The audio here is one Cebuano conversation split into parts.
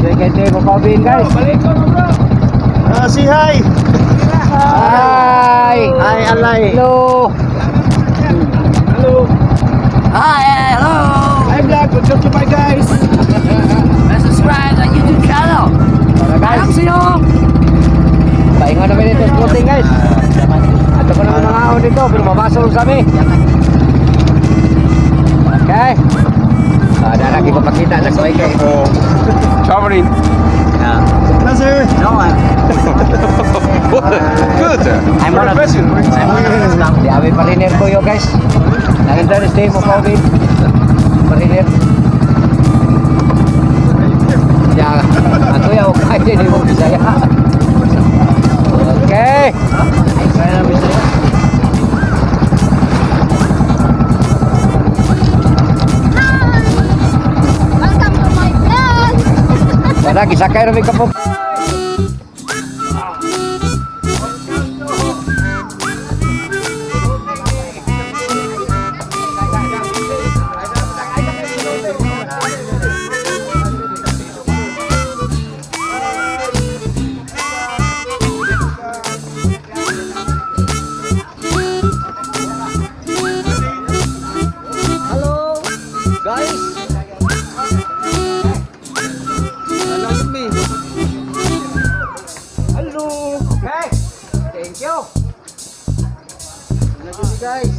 Enjoy kayo tayo mapabin, guys. Ah, say hi. Hi! Hi, alay. Hello! Hello. Hi, hello. Hi, vlog. Welcome to my guys. And subscribe to YouTube channel. Tara, guys. Sino? Pahinga namin dito sa floating, guys. Ato pa naman mga ahon dito pero mabasol kami. Okay. Ah, dara ipapakita sa kay kay. Traveling. Yeah. Hello, sir. No, Good. I'm one of Professional. I'm one of Di awi pariner ko yo, guys. Nang interest mo pa din. Pariner. Ya, ako ya okay di mo Bisaya. Okay. Kaya na Bisaya. Welcome to my vlog! Tara, gisakay ra mi kapog. Hello, guys. Hello, me. Hello. Okay. Thank you. Hello, guys.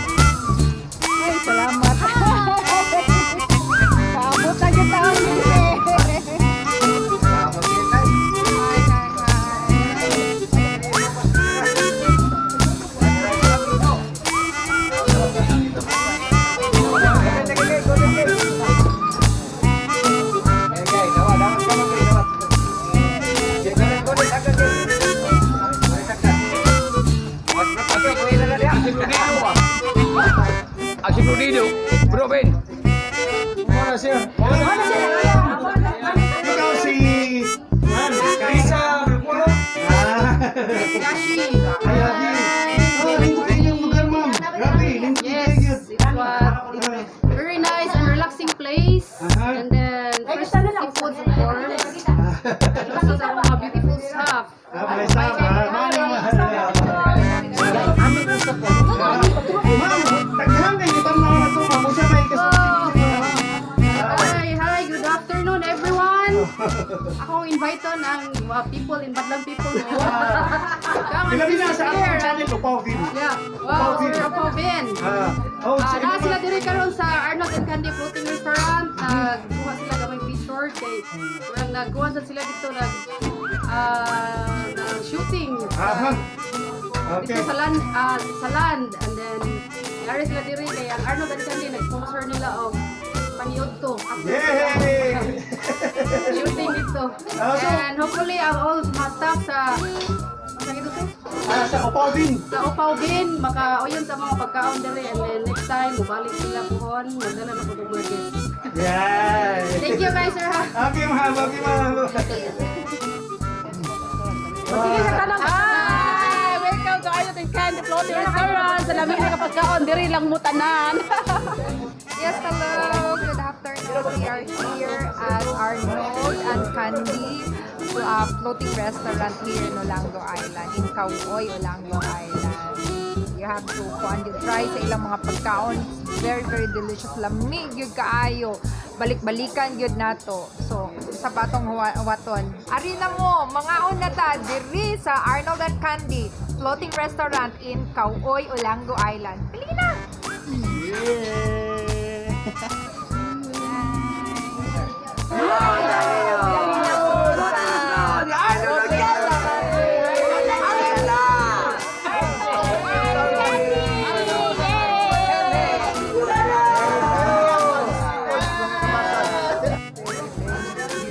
Ay, salamat. Kaabot na kita ang Hi, hi, hi. Ang siguro bro Ben. Wala, sir. Ikaw si Carissa. Ah. Yashi. Ay, Abi. Ah, nindot kayo yung lugar, ma'am. Grabe, nindot kayo. Yes, it was very nice and relaxing place. Aha. And then fresh seafoods, of course. And also sa mga beautiful staff. Ah, mga staff, ah. Ma'am, ma'am, daghan kayo tan-aw na to, ma'am. Unsa may kasulti ninyo? Hi, hi, good afternoon, everyone. Ako ang invite ang mga people in Badlang people. Come and Ilabi na visit sa akong here. channel, Upaw Vin. Yeah. Wow, Sir Apo Ben. Ah, oh, Ah, sa naa sila diri karon sa Arnold and Candy Floating Restaurant. Nagkuha sila gamay picture kay parang nagkuha sad sila dito nag nag shooting Aha. Okay. dito sa land and then yari sila diri kay ang Arnold and Candy nag-sponsor nila og paniud to. Yay! Shooting dito. Ah, And hopefully ang all mga staff sa sa ito sir? Ah, sa Upaw Vin. Sa Upaw din, makauyon sa mga pagkaon diri and then next time mubalik sila puhon, magdala na po og mga guests. Yeah. Thank you guys, sir, ha. Okay, ma'am. Okay, ma'am. Sige sa tanong. Hi! Welcome to Arnold and Candy Floating Restaurant. Sa lami na kapagkaon, diri lang mo tanan. Yes, hello. Good afternoon. We are here at Arnold and Candy Floating Restaurant here in Olango Island, in Kauoy, Olango Island. You have to kuan you try sa ilang mga pagkaon. It's very, very delicious. Lamig gyud kaayo. Balik-balikan gyud nato. So, sa patong waton. Ari na mo, mangaon na ta diri sa Arnold and Candy Floating Restaurant in Kauoy, Olango Island. Pili na! Yeah.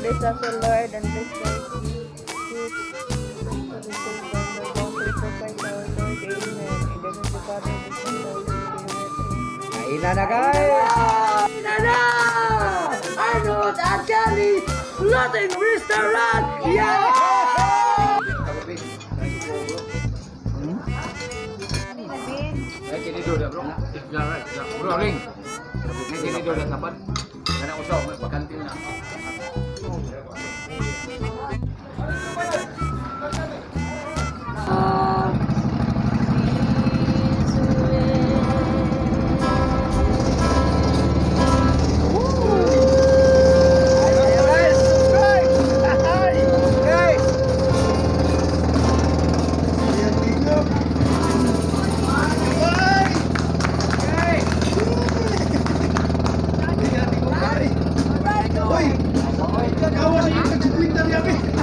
Bless us, O Lord, and bless thy gifts to the children, the bounty for Christ our Lord. Amen. In the name of the Father, the Son, and the Holy Spirit. Amen. Kainan na, guys! Arnold! Arnold and Candy Floating Restaurant! Yeah! Ay, kini do bro. Bro, ring. Ay, kini do sapat. Kana usaw, may bakantin na. Guys, subscribe! Guys! Ayan, tingnan. Ay! Ay, ate ko, pare. Uy! Kawa sa inyo, nagsikwinta niya, be.